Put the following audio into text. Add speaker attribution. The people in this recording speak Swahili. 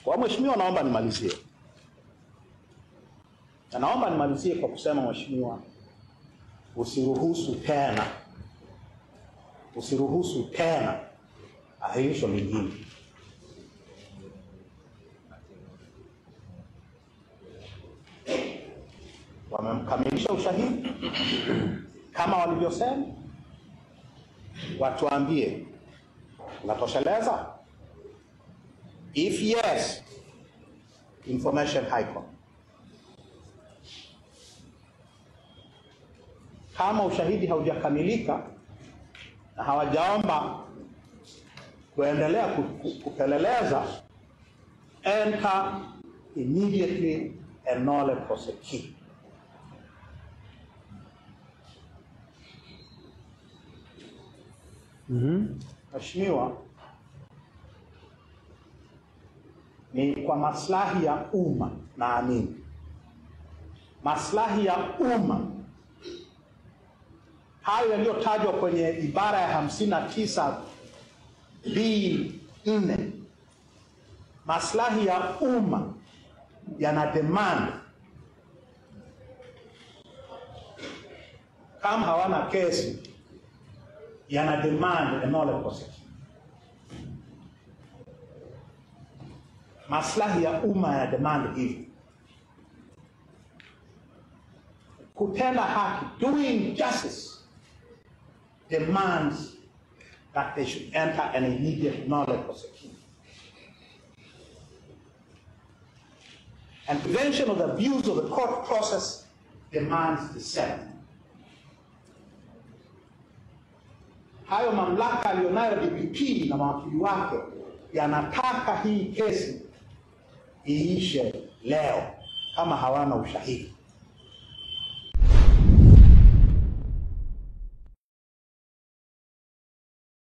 Speaker 1: Kwa mheshimiwa, naomba nimalizie. Na naomba nimalizie kwa kusema mheshimiwa, usiruhusu tena. Usiruhusu tena ahirisho lingine. Wamemkamilisha ushahidi kama walivyosema, watuambie unatosheleza. If yes, information high court. Kama ushahidi haujakamilika na hawajaomba kuendelea kupeleleza, enter immediately and nolle prosequi. Mheshimiwa, ni kwa maslahi ya umma, naamini maslahi ya umma hayo yaliyotajwa kwenye ibara ya 59B4, maslahi ya umma yana demand kama hawana kesi, yana demand a nolle prosequi. Maslahi ya umma yana demand hivyo. Kutenda haki, doing justice, demands that they should enter an immediate nolle prosequi. And prevention of the abuse of the court process demands the same. Hayo mamlaka aliyonayo DPP na mawakili wake yanataka hii kesi iishe leo kama hawana ushahidi.